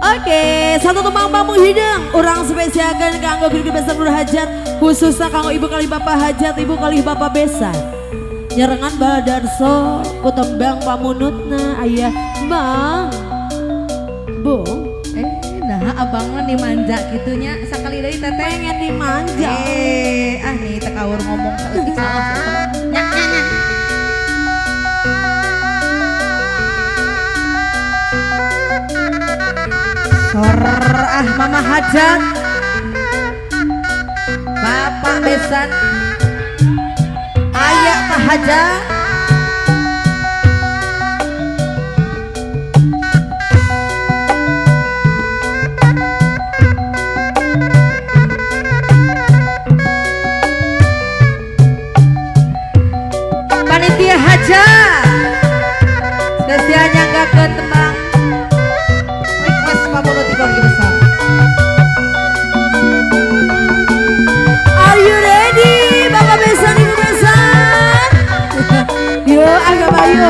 Oke, satu tembang pamung hidung urang spesialkan kanggo gede besan nur hajat, khususnya kanggo ibu kali bapak hajat, ibu kali bapak besan. Nyerengan badarso ku tembang pamunutna ayah bang. Bung. Nah abangnya dimanja gitunya sakali deui teteh. Pengen dimanja. Ah nih tekaur ngomong saeutik salah. Nyak nyak nyak. Sor ah mama hajat. Bapak besan. Ayah Pak Hajat. Panitia hajat. Spesial nyanggakeun tembang request pamunut di keluarga besar. Are you ready Bapak besan Ibu besan? Yuk agak bayu.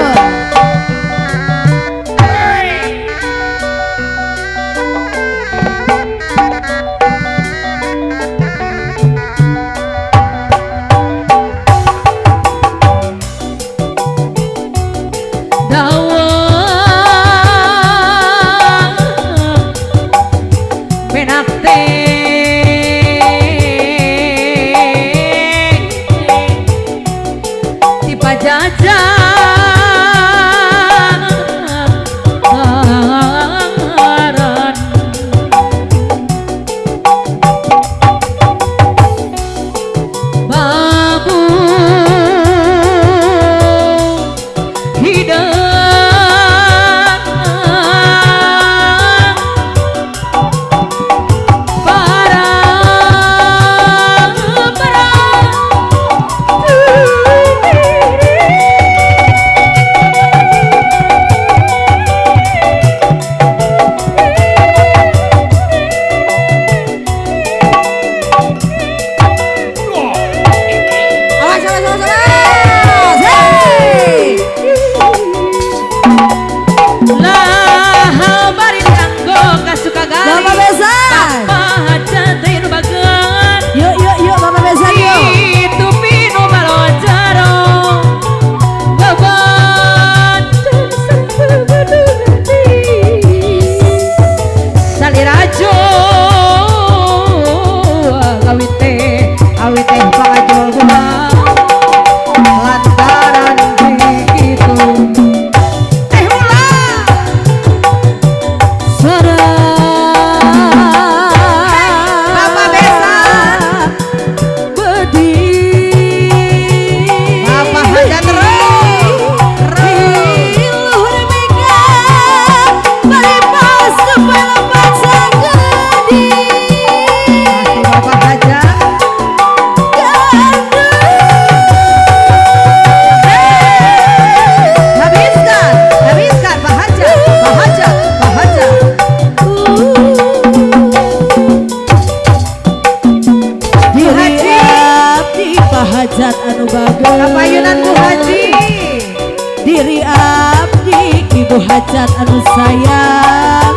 Hajat anu sayang,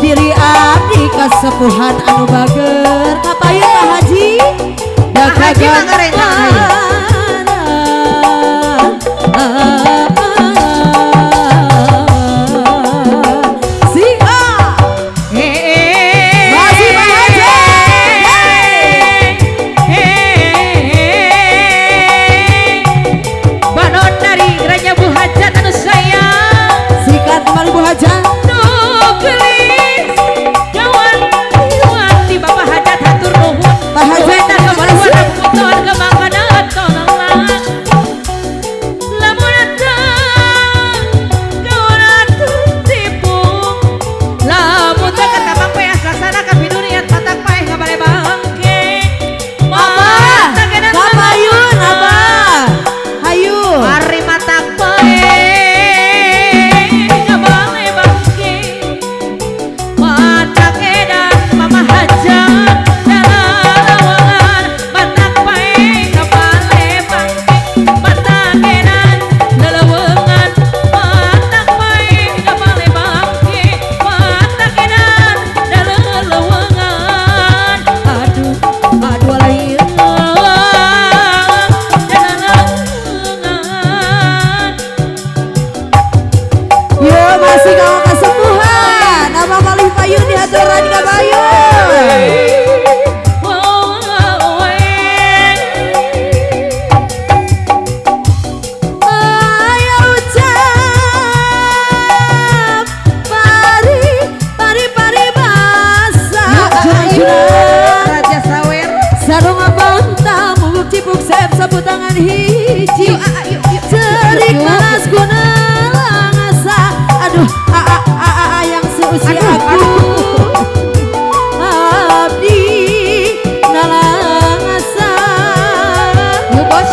diri abdi kasepuhan anu bager. Kapayun Pak Haji, Haji Bapak Hajat hatur nuhun. Pak Hajat Tepuk sep sapu tangan hiji. Yuk, ah, yuk, yuk. Cerik Yuk. malas guna langasa. Aduh, a a a a, a yang seusia Aduh, aku. Abdi nalangasa. Yuk bos.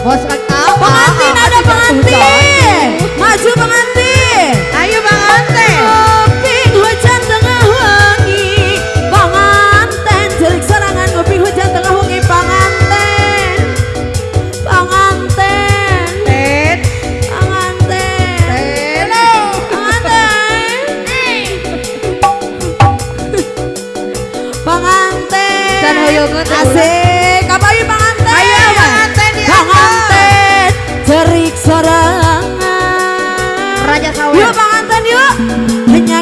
Bos ah, Pengantin ah, ada ah, pengantin. Maju pengantin. Ayo pengantin. Nguping hujan tengah wengi. Pengantin cerik sorangan nguping hujan tengah wengi pengantin. Pengantin. Tet. Pengantin. Tet. Pengantin. Pengantin. Can hoyongeun teh. Asik, apa ieu pengantin? Ayo pengantin di atas. Pengantin cerik sorangan. Raja Sawer. Yuk pengantin yuk.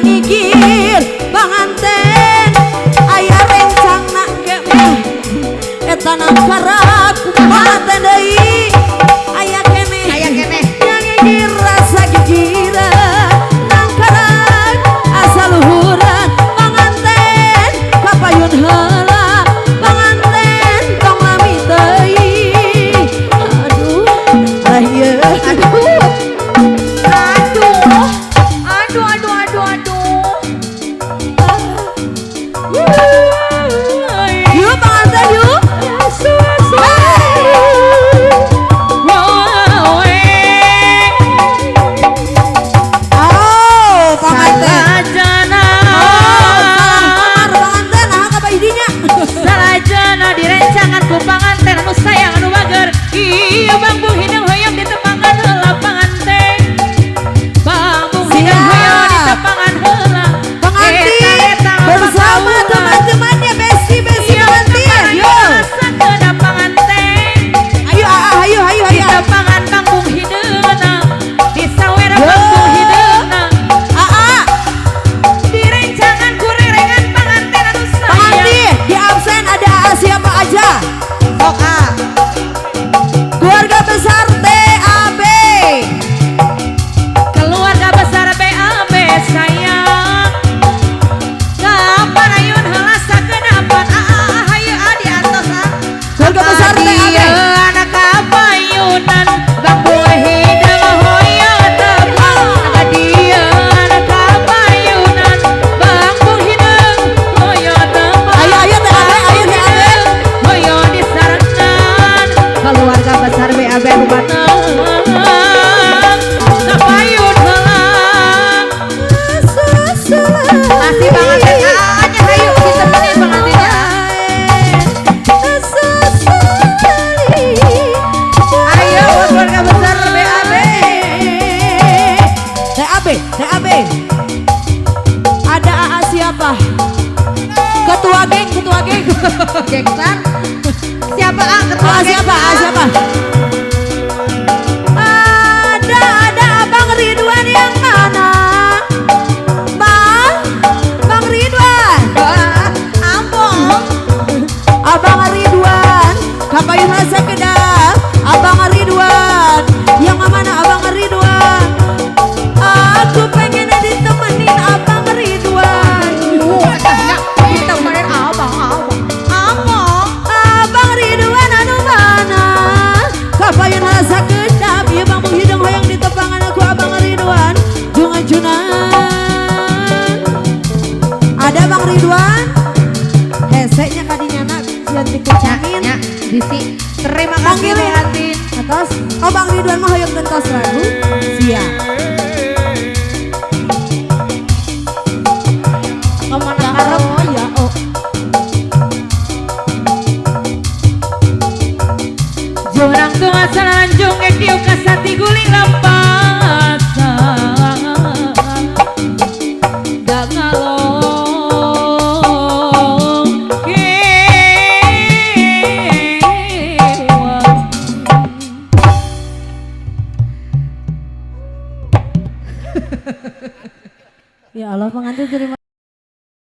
Ngigir pengantin. Aya rencang nak ke mah. Eta nangkarak pengantin deui. Aya keneh. Aya keneh. Ngigir rasa gigiran nangkarak asa luhuran pengantin kapayun heula pengantin tong lami teuing. Aduh, ah ieu. Aduh. Aduh. Aduh, aduh, aduh, aduh. Yuk pengantin yuk. Oh, pengantin. Oh, salah kamar pengantin, nah ka idinya. Salajana direncangan ku panganten anu sayang anu bager. Ieu Bang Hideung hoyong ditepangan heula panganten. Bang Hideung Siap. hoyong ditepangan heula. Pengantin Eta-eta bersama mapaulan. teman-temannya besti-besti Ieu pengantin. Yuk. Sakeuna panganten. Ayo, ah, ayo, ayo, ayo. Ditepangan Bang Hideungna. Disawer Yo. Bang Hideungna. Ah, ah. Direncangan ku rerengan panganten anu sayang. Pengantin di absen ada AA siapa aja? Sok ah. Keluarga besar TAB. Keluarga besar BAB sayang. Kapan ayun heula sakenapan Ah, ah, ah, hayu ah di atas ah. Keluarga besar TAB. Anak kapayunan Bang Hideung hoyong tepang. Dieu anak kapayunan Bang Hideung hoyong tepang. Ayo, ayo TAB, ayo TAB. Hoyong disarengan. Keluarga besar BAB Rubat. Kapayun heula. Masih pengantin ah, ah, nya hayu ditemenin pengantinnya. Ayo keluarga besar BAB. TAB, TAB. Ada AA siapa? Ketua geng, ketua geng. Gengsan. Siapa ah ketua AA geng? siapa? AA siapa? Ada Abang Ridwan yang mana? Bang, Bang Ridwan. Ah, Ampun. Abang Ridwan, kapayun rasa kedap. Abang Ridwan, yang mana Abang Ridwan? Aku pengen ditemenin Abang Ridwan. Nya, ditemenin abang, abang. Abang. Abang Ridwan anu mana? Kapayun rasa kedap. Ieu Bang Hideung hoyong ditepangan aku Abang Ridwan. Jungan-junan. Ada Bang Ridwan? Hesenya kadinya nak sieun Nya, dikucangin. nya, bisi. Terima kasih Panggilin. pengantin. Atos, oh Bang Ridwan mah hoyong gentos lagu. Siap. Kemana karep? Oh ya, oh. Jurang tunga salanjung ekiu kasati guling lempasan. Dangalong kewa. Ya Allah pengantin terima